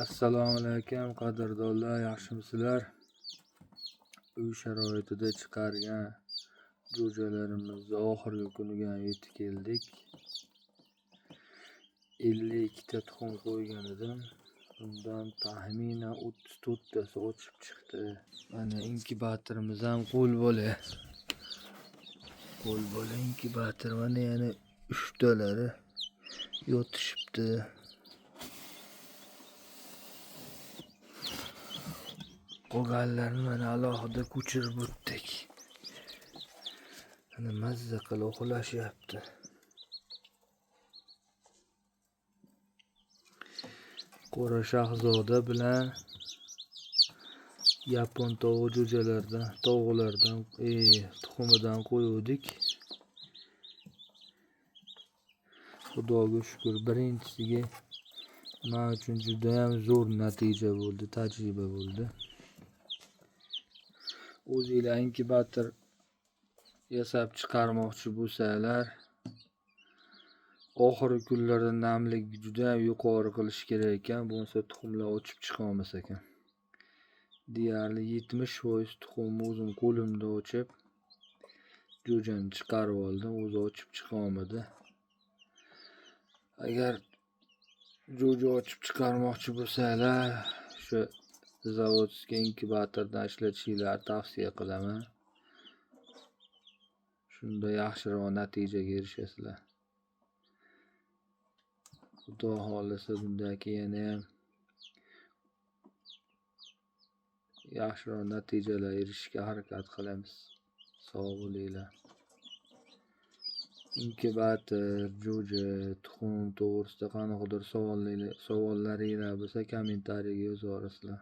Assalomu alaykum qadrdonlar, yaxshimisizlar? Uy sharoitida chiqargan jo'jalarimizni oxirgi kuniga yetib keldik. 52 ta tuxum qo'ygan edim. Undan taxminan 34 tasi ochib chiqdi. Mana inkubatorimiz ham qo'l bola. Qo'l bola inkubator, mana yana 3 talari yotishibdi. Qolganlarini mana alohida ko'chirib o'tdik. Mana mazza qilib uxlashyapti. Qora shahzoda bilan yapon tovuq jo'jalardan, tovuqlardan, tuxumidan qo'yuvdik. Xudoga shukr, birinchisiga men uchun juda ham zo'r natija bo'ldi, tajriba bo'ldi. O'zinglar inkubator yasab chiqarmoqchi bo'lsalar, oxirgi kunlarda namlik juda ham yuqori qilish kerak ekan, bo'lmasa tuxumlar ochib chiqa olmas ekan. Deyarli 70% tuxumni o'zim qo'limda ochib, jo'jani chiqarib oldim, o'zi ochib chiqa olmadi. Agar jo'ja ochib chiqarmoqchi bo'lsalar, shu zavodskiy inkubatordan ishlatishinglarni tavsiya qilaman. Shunda yaxshiroq natijaga erishasizlar. Xudo xohlasa bundan keyin yana ham yaxshiroq natijalarga erishishga harakat qilamiz. Sog' bo'linglar. Inkubator, jo'ja, tuxum to'g'risida qanaqadir savollaringlar bo'lsa, kommentariyaga yozaverasizlar.